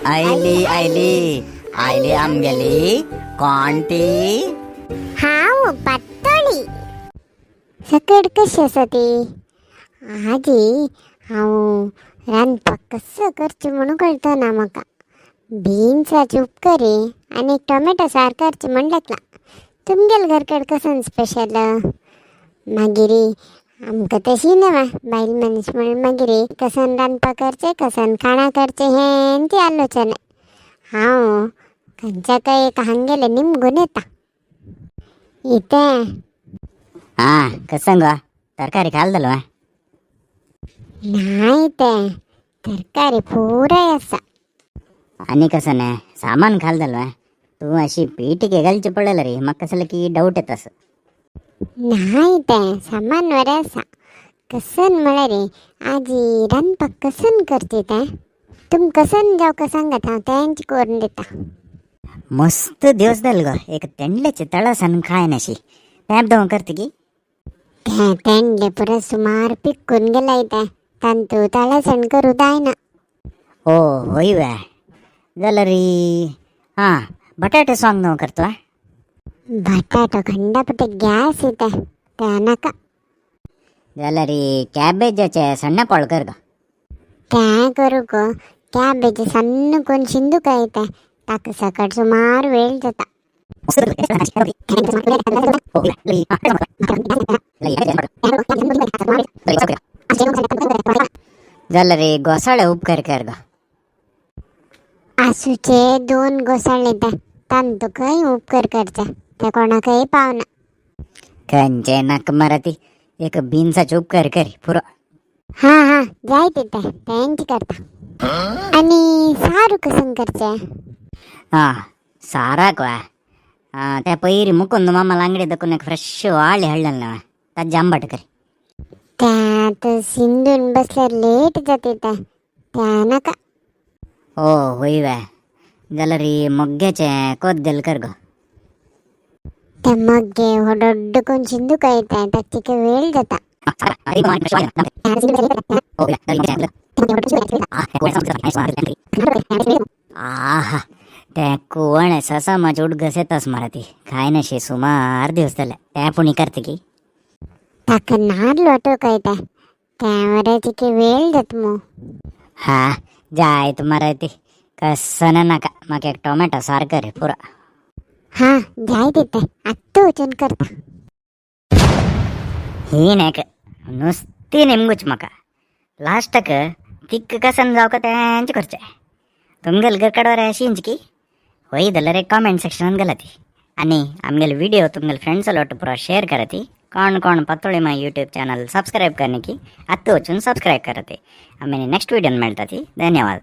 आयली आयली आयली आमगेली कोण ती? हांव पातोळी. सकड कशी आसा ती? आजी हांव रांदपाक कसो करचें म्हणून कळतना म्हाका. बिन्साची उपकरी आनी एक टोमॅटो सार करचें म्हण लागला. तुमगेले घरकड कसन स्पेशल? मागीर आमकां तशी न्हय बायल मनीस म्हणून मागीर कसन रांदपाक करचें कसन खाणां करचें हेंची आलोचना. हांव खंयच्या काय एक हांगेलें निमगून येता इतें. हा कसं गो तरकारी खाल जालो? नाही तें तरकारी पुराय आसा. आनी कसं नाही सामान खाल जालो? तूं अशी पीटिके घालची पडलेलं रे, म्हाका कसं की डाऊट येत असं. नाही तें सामान बरें आसा. कसन म्हळ्यार आजी रांदपाक कसन करची तें तुम कसन जावका सांगात, हांव तेंच करून दिता. मस्त दिवस जाले गो, एक तेंडल्याचे तळासान खाय नाशी तें दव करते की. तें तेंडले पुरो सुमार पिक्कून गेलाय तें तांतू तळासण करूं जायना. ओ होय वे जाल्यार हां बटाटे सॉंग दव करतो. बटाटो खंडापटे गॅस येता तें नाका. जाल्यार कॅबेजाचे सण्ण पोळ कर गो. तें करूं गो, कॅबेज सण्ण कोन्न शिंदूक येता ताका सकट सुमार वेळ जाता. जाल्यार घोसाळे उपकार कर गो. आसूचे दोन घोसाळे ते तांतू खंय उपकर करचे ते कोणाकय पावना. खंयचे नाका मराती, एक बिन्साचे उपकार कर पुरो. हां हां जाय ते तेंच करता. आनी सारू कसन करचें? हां साराक वा हां त्या पयरी मुकुंद मामा अंगडी दकून एक फ्रेश वाळी हाडलेले ताजे आंबाट कर. तें आतां शिंदून बसल्यार लेट जाता तें तें नाका. ओ होय वे जाल्यार मोग्ग्याचे कोद्देल कर गो. ते मग्गे हो डोड्ड कोन्न शिंदूक येता ताका तिका वेळ जाता. आहा ते कुवणे ससा उडगस येतास मराती काय नशे सुमार दिवस जाले ते पुणी करते की. ताका नाल्ल वाटोवंक येता तें बरें तिका वेळ जाता मू. हा जाय मराती कसन नाका, म्हाका एक टोमॅटो सार कर पुरो. हां जाय तितें आत्तां वचून करता. ही नाक नुस्ती निमगूच म्हाका लास्टाक तिक्क कसन जावका तेंच करचें. तुमगेले घरकडवर अशींच की होय जाल्यार एक कॉमेंट सेक्शनान घालाती आनी आमगेले व्हिडिओ तुमगेले फ्रेंड्स लोट पुरो शेअर कराती. कोण कोण पत्तोळी माय यूट्यूब चॅनल सबस्क्राईब करने की आत्तां वचून सबस्क्राईब कराती. आमी नेक्स्ट व्हिडियोन मेळटा ती. धन्यवाद.